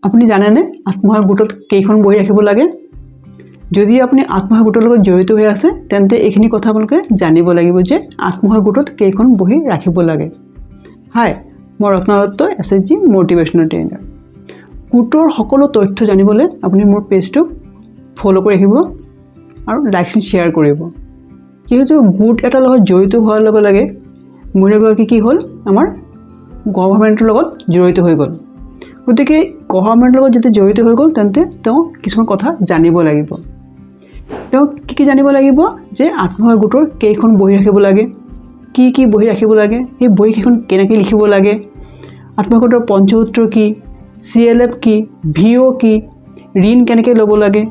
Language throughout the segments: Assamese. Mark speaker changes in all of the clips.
Speaker 1: আপুনি জানেনে আত্মসহায়ক গোটত কেইখন বহী ৰাখিব লাগে? যদি আপুনি আত্মসহায়ক গোটৰ লগত জড়িত হৈ আছে, তেন্তে এইখিনি কথা আপোনালোকে জানিব লাগিব যে আত্মসহায়ক গোটত কেইখন বহী ৰাখিব লাগে। হাই, মই Ratna Dutta, SHG motivational trainer. গোটৰ সকলো তথ্য জানিবলৈ আপুনি মোৰ পেজটো ফ'ল' কৰি ৰাখিব আৰু লাইক শ্বেয়াৰ কৰিব। যিহেতু গোট এটাৰ লগত জড়িত হোৱাৰ লগে লগে মহিলাগৰাকী কি হ'ল, আমাৰ গভৰ্ণমেণ্টৰ লগত জড়িত হৈ গ'ল। গতিকে গভৰ্ণমেণ্টৰ লগত যেতিয়া জড়িত হৈ গ'ল, তেন্তে তেওঁ কিছুমান কথা জানিব লাগিব। তেওঁ কি কি জানিব লাগিব যে আত্মসহায়ক গোটৰ কেইখন বহী ৰাখিব লাগে, কি কি বহী ৰাখিব লাগে, সেই বহীকেইখন কেনেকৈ লিখিব লাগে, আত্মসহায়ক গোটৰ পঞ্চসূত্ৰ কি, চিএলএফ কি, ভিঅ' কি, ঋণ কেনেকৈ ল'ব লাগে,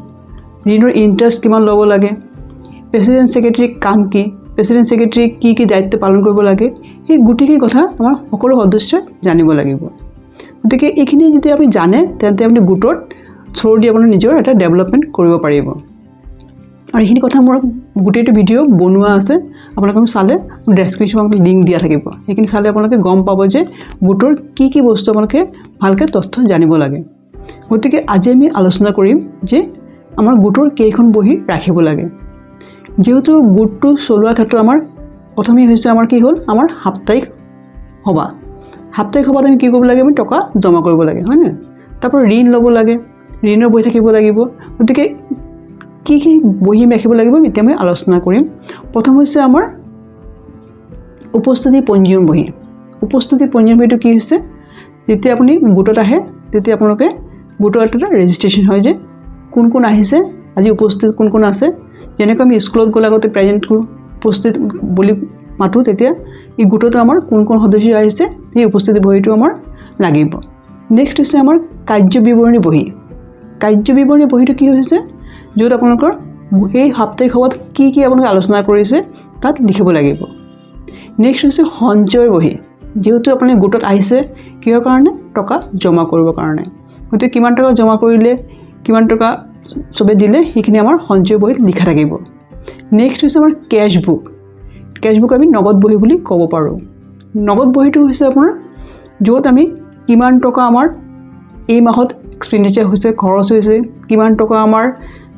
Speaker 1: ঋণৰ ইণ্টাৰেষ্ট কিমান ল'ব লাগে, প্ৰেচিডেণ্ট ছেক্ৰেটেৰীৰ কাম কি, প্ৰেচিডেণ্ট ছেক্ৰেটেৰী কি কি দায়িত্ব পালন কৰিব লাগে, সেই গোটেইখিনি কথা আমাৰ সকলো সদস্যই জানিব লাগিব। গতিকে এইখিনি যদি আপুনি জানে, তেন্তে আপুনি গোটৰ থ্ৰু দি আপুনি নিজৰ এটা ডেভেলপমেণ্ট কৰিব পাৰিব। আৰু এইখিনি কথা মোৰ গোটেইটো ভিডিঅ' বনোৱা আছে, আপোনালোকে চালে ডেছক্ৰিপশ্যনত লিংক দিয়া থাকিব। সেইখিনি চালে আপোনালোকে গম পাব যে গোটৰ কি কি বস্তু আপোনালোকে ভালকৈ তথ্য জানিব লাগে। গতিকে আজি আমি আলোচনা কৰিম যে আমাৰ গোটৰ কেইখন বহী ৰাখিব লাগে। যিহেতু গোটটো চলোৱাৰ ক্ষেত্ৰত আমাৰ প্ৰথমেই হৈছে আমাৰ কি হ'ল, আমাৰ সাপ্তাহিক সভা। সাপ্তাহিক সভাত আমি কি কৰিব লাগে? আমি টকা জমা কৰিব লাগে, হয়নে? তাৰপৰা ঋণ ল'ব লাগে, ঋণৰ বহি থাকিব লাগিব। গতিকে কি কি বহি আমি ৰাখিব লাগিব, এতিয়া আমি আলোচনা কৰিম। প্ৰথম হৈছে আমাৰ উপস্থিতি পঞ্জীয়ন বহী। উপস্থিতি পঞ্জীয়ন বহীটো কি হৈছে? যেতিয়া আপুনি গোটত আহে, তেতিয়া আপোনালোকে গোটৰ এটা ৰেজিষ্ট্ৰেশ্যন হয় যে কোন কোন আহিছে আজি, উপস্থিত কোন কোন আছে। যেনেকৈ আমি স্কুলত গ'লে আগতে প্ৰেজেণ্ট কৰোঁ, উপস্থিত বুলি মাতোঁ, তেতিয়া এই গোটতো আমাৰ কোন কোন সদস্য আহিছে, সেই উপস্থিতি বহীটো আমাৰ লাগিব। নেক্সট হৈছে আমাৰ কাৰ্য বিৱৰণী বহী। কাৰ্য বিৱৰণী বহীটো কি হৈছে? য'ত আপোনালোকৰ সেই সাপ্তাহিক সভাত কি কি আপোনালোকে আলোচনা কৰিছে, তাত লিখিব লাগিব। নেক্সট হৈছে সঞ্চয় বহী। যিহেতু আপুনি গোটত আহিছে কিহৰ কাৰণে? টকা জমা কৰিবৰ কাৰণে। গতিকে কিমান টকা জমা কৰিলে, কিমান টকা চবে দিলে, সেইখিনি আমাৰ সঞ্চয় বহীত লিখা থাকিব। নেক্সট হৈছে আমাৰ কেছ বুক। কেছ বুক আমি নগদ বহী বুলি ক'ব পাৰোঁ। নগদ বহীটো হৈছে আপোনাৰ য'ত আমি কিমান টকা আমাৰ এই মাহত এক্সপেণ্ডিচাৰ হৈছে, খৰচ হৈছে, কিমান টকা আমাৰ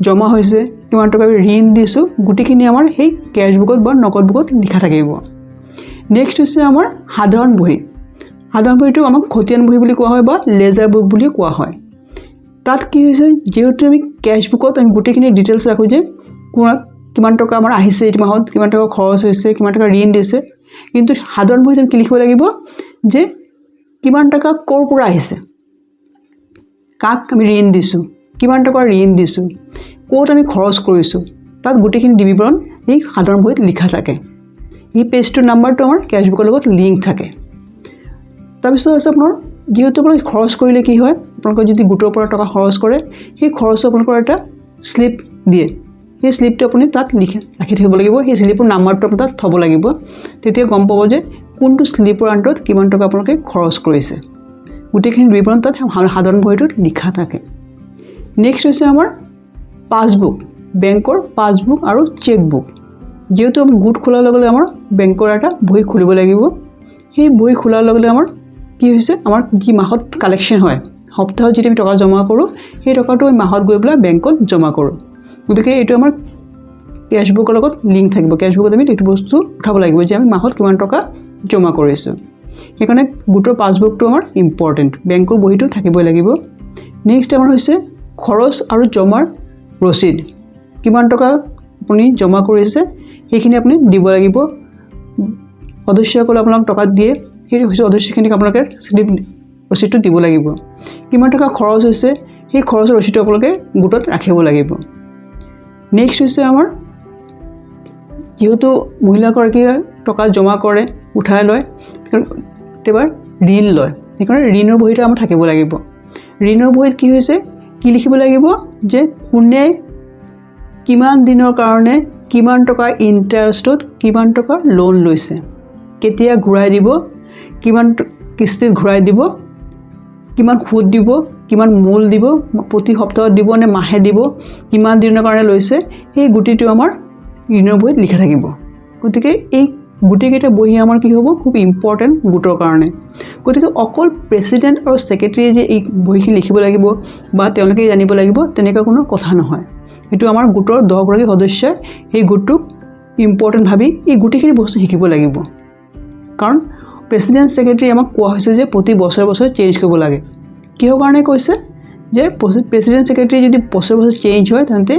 Speaker 1: জমা হৈছে, কিমান টকা আমি ঋণ দিছোঁ, গোটেইখিনি আমাৰ সেই কেছ বুকত বা নগদ বুকত লিখা থাকিব। নেক্সট হৈছে আমাৰ সাধাৰণ বহী। সাধাৰণ বহীটো আমাক খতিয়ান বহী বুলি কোৱা হয় বা লেজাৰ বুক বুলিও কোৱা হয়। তাত কি হৈছে? যিহেতু আমি কেছ বুকত আমি গোটেইখিনি ডিটেইলছ ৰাখোঁ যে কিমান টকা আমাৰ আহিছে এইটো মাহত, কিমান টকা খৰচ হৈছে, কিমান টকা ঋণ দিছে, কিন্তু সাধাৰণ বহীত আমি কি লিখিব লাগিব যে কিমান টকা ক'ৰ পৰা আহিছে, কাক আমি ঋণ দিছোঁ, কিমান টকা ঋণ দিছোঁ, ক'ত আমি খৰচ কৰিছোঁ, তাত গোটেইখিনি বিৱৰণ এই সাধাৰণ বহীত লিখা থাকে। এই পেজটোৰ নাম্বাৰটো আমাৰ কেছ বুকৰ লগত লিংক থাকে। তাৰপিছত আছে আপোনাৰ, যিহেতু আপোনালোকে খৰচ কৰিলে কি হয়, আপোনালোকে যদি গোটৰ পৰা টকা খৰচ কৰে, সেই খৰচটো আপোনালোকৰ এটা শ্লিপ দিয়ে। সেই শ্লিপটো আপুনি তাত লিখি ৰাখি থাকিব লাগিব। সেই শ্লিপৰ নাম্বাৰটো আপুনি তাত থ'ব লাগিব। তেতিয়া গম পাব যে কোনটো শ্লিপৰ আণ্ডাৰত কিমান টকা আপোনালোকে খৰচ কৰিছে। গোটেইখিনি বিৱৰণ তাত সাধাৰণ বহীটোত লিখা থাকে। নেক্সট হৈছে আমাৰ পাছবুক, বেংকৰ পাছবুক আৰু চেকবুক। যিহেতু আমি গোট খোলাৰ লগে লগে আমাৰ বেংকৰ এটা বহী খুলিব লাগিব। সেই বহী খোলাৰ লগে লগে আমাৰ কি হৈছে, আমাৰ যি মাহত কালেকশ্যন হয়, সপ্তাহত যদি আমি টকা জমা কৰোঁ, সেই টকাটো আমি মাহত গৈ পেলাই বেংকত জমা কৰোঁ। গতিকে এইটো আমাৰ কেছবুকৰ লগত লিংক থাকিব। কেছবুকত আমি এইটো বস্তু উঠাব লাগিব যে আমি মাহত কিমান টকা জমা কৰিছোঁ। সেইকাৰণে গোটৰ পাছবুকটো আমাৰ ইম্পৰ্টেণ্ট, বেংকৰ বহীটো থাকিবই লাগিব। নেক্সট আমাৰ হৈছে খৰচ আৰু জমাৰ ৰচিদ। কিমান টকা আপুনি জমা কৰিছে, সেইখিনি আপুনি দিব লাগিব। সদস্যসকলে আপোনাক টকা দিয়ে, সেই সদস্যখিনিক আপোনালোকে শ্লিপ ৰচিদটো দিব লাগিব। কিমান টকা খৰচ হৈছে, সেই খৰচৰ ৰচিদটো আপোনালোকে গোটত ৰাখিব লাগিব। নেক্সট হৈছে আমাৰ, যিহেতু মহিলাগৰাকীয়ে টকা জমা কৰে, উঠাই লয়, কেতিয়াবা ঋণ লয়, সেইকাৰণে ঋণৰ বহীটো আমাৰ থাকিব লাগিব। ঋণৰ বহীত কি হৈছে, কি লিখিব লাগিব যে কোনে কিমান দিনৰ কাৰণে কিমান টকা ইণ্টাৰেষ্টত কিমান টকা লোন লৈছে, কেতিয়া ঘূৰাই দিব, কিমান কিস্তিত ঘূৰাই দিব, কিমান সুদ দিব, কিমান মূল দিব, প্ৰতি সপ্তাহত দিব নে মাহে দিব, কিমান দিনৰ কাৰণে লৈছে, সেই গোটেইটো আমাৰ ঋণৰ বহীত লিখা থাকিব। গতিকে এই গোটেইকেইটা বহি আমাৰ কি হ'ব, খুব ইম্পৰ্টেণ্ট গোটৰ কাৰণে। গতিকে অকল প্ৰেচিডেণ্ট আৰু ছেক্ৰেটেৰীয়ে যে এই বহীখিনি লিখিব লাগিব বা তেওঁলোকেই জানিব লাগিব, তেনেকুৱা কোনো কথা নহয়। এইটো আমাৰ গোটৰ 10গৰাকী সদস্যই সেই গোটটোক ইম্পৰ্টেণ্ট ভাবি এই গোটেইখিনি বস্তু শিকিব লাগিব। কাৰণ প্ৰেচিডেণ্ট ছেক্ৰেটেৰী আমাক কোৱা হৈছে যে প্ৰতি বছৰে বছৰে চেঞ্জ কৰিব লাগে। কিহৰ কাৰণে কৈছে যে প্ৰেচিডেণ্ট ছেক্ৰেটেৰী যদি বছৰে বছৰে চেঞ্জ হয়, তেন্তে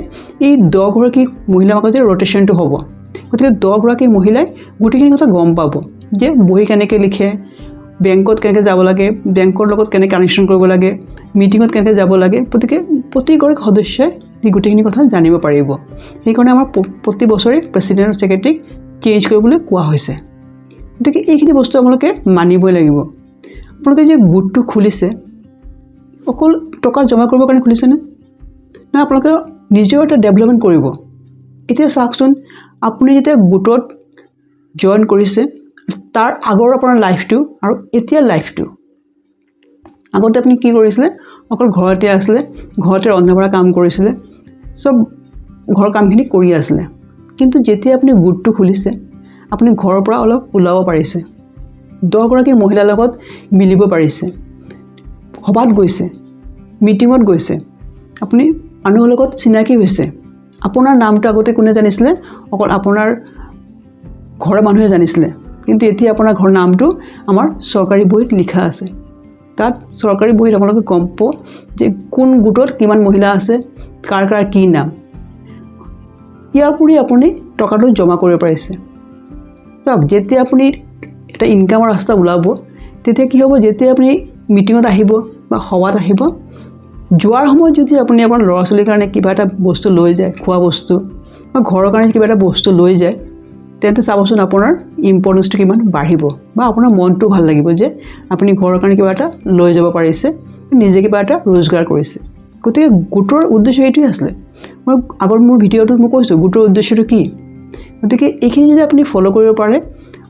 Speaker 1: এই 10গৰাকী মহিলাৰ মাজত যে ৰ'টেশ্যনটো হ'ব, গতিকে 10গৰাকী মহিলাই গোটেইখিনি কথা গম পাব যে বহী কেনেকৈ লিখে, বেংকত কেনেকৈ যাব লাগে, বেংকৰ লগত কেনেকৈ কানেকশ্যন কৰিব লাগে, মিটিঙত কেনেকৈ যাব লাগে। গতিকে প্ৰতিগৰাকী সদস্যই এই গোটেইখিনি কথা জানিব পাৰিব। সেইকাৰণে আমাৰ প্ৰতি বছৰে প্ৰেচিডেণ্ট আৰু ছেক্ৰেটেৰীক চেঞ্জ কৰিবলৈ কোৱা হৈছে। গতিকে এইখিনি বস্তু আপোনালোকে মানিবই লাগিব। আপোনালোকে যে গোটটো খুলিছে, অকল টকা জমা কৰিবৰ কাৰণে খুলিছেনে? নাই, আপোনালোকে নিজেও এটা ডেভেলপমেণ্ট কৰিব। এতিয়া চাওকচোন, আপুনি যেতিয়া গোটত জইন কৰিছে, তাৰ আগৰ আপোনাৰ লাইফটো আৰু এতিয়াৰ লাইফটো। আগতে আপুনি কি কৰিছিলে? অকল ঘৰতে আছিলে, ঘৰতে ৰন্ধা বঢ়া কাম কৰিছিলে, চব ঘৰৰ কামখিনি কৰি আছিলে। কিন্তু যেতিয়া আপুনি গোটটো খুলিছে, আপুনি ঘৰৰ পৰা অলপ ওলাব পাৰিছে, 10গৰাকী মহিলাৰ লগত মিলিব পাৰিছে, সভাত গৈছে, মিটিঙত গৈছে, আপুনি মানুহৰ লগত চিনাকি হৈছে। আপোনাৰ নামটো আগতে কোনে জানিছিলে? অকল আপোনাৰ ঘৰৰ মানুহে জানিছিলে। কিন্তু এতিয়া আপোনাৰ ঘৰৰ নামটো আমাৰ চৰকাৰী বহীত লিখা আছে। তাত চৰকাৰী বহীত আপোনালোকে গম পাব যে কোন গোটত কিমান মহিলা আছে, কাৰ কাৰ কি নাম। ইয়াৰ উপৰি আপুনি টকাটো জমা কৰিব পাৰিছে। চাওক, যেতিয়া আপুনি এটা ইনকামৰ ৰাস্তা ওলাব, তেতিয়া কি হ'ব, যেতিয়া আপুনি মিটিঙত আহিব বা সভাত আহিব, যোৱাৰ সময়ত যদি আপুনি আপোনাৰ ল'ৰা ছোৱালীৰ কাৰণে কিবা এটা বস্তু লৈ যায়, খোৱা বস্তু বা ঘৰৰ কাৰণে কিবা এটা বস্তু লৈ যায়, তেন্তে চাবচোন আপোনাৰ ইম্পৰ্টেঞ্চটো কিমান বাঢ়িব বা আপোনাৰ মনটো ভাল লাগিব যে আপুনি ঘৰৰ কাৰণে কিবা এটা লৈ যাব পাৰিছে, নিজে কিবা এটা ৰোজগাৰ কৰিছে। গতিকে গোটৰ উদ্দেশ্য এইটোৱে আছিলে। মই আগৰ মোৰ ভিডিঅ'টোত মই কৈছোঁ গোটৰ উদ্দেশ্যটো কি। গতিকে এইখিনি যদি আপুনি ফ'ল' কৰিব পাৰে,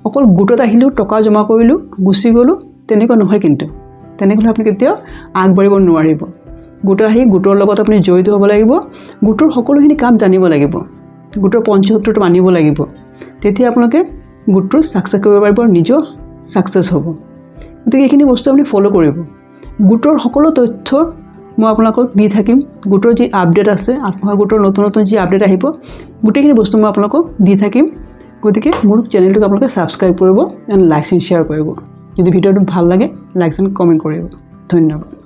Speaker 1: অকল গোটত আহিলোঁ, টকা জমা কৰিলোঁ, গুচি গ'লোঁ, তেনেকুৱা নহয়। কিন্তু তেনেকৈ হ'লে আপুনি কেতিয়াও আগবাঢ়িব নোৱাৰিব। গোটত আহি গোটৰ লগত আপুনি জড়িত হ'ব লাগিব, গোটৰ সকলোখিনি কাম জানিব লাগিব, গোটৰ পঞ্চসূত্ৰটো মানিব লাগিব। তেতিয়া আপোনালোকে গোটটো ছাকচেছ কৰিব পাৰিব, নিজেও ছাকচেছ হ'ব। গতিকে এইখিনি বস্তু আপুনি ফ'ল' কৰিব। গোটৰ সকলো তথ্য মই আপোনালোকক দি থাকিম। গোটৰ যি আপডেট আছে, আত্মসহায়ক গোটৰ নতুন নতুন যি আপডেট আহিব, গোটেইখিনি বস্তু মই আপোনালোকক দি থাকিম। গতিকে মোৰ চেনেলটোক আপোনালোকে ছাবস্ক্ৰাইব কৰিব এণ্ড লাইক এণ্ড শ্বেয়াৰ কৰিব। যদি ভিডিঅ'টো ভাল লাগে, লাইক এণ্ড কমেণ্ট কৰিব। ধন্যবাদ।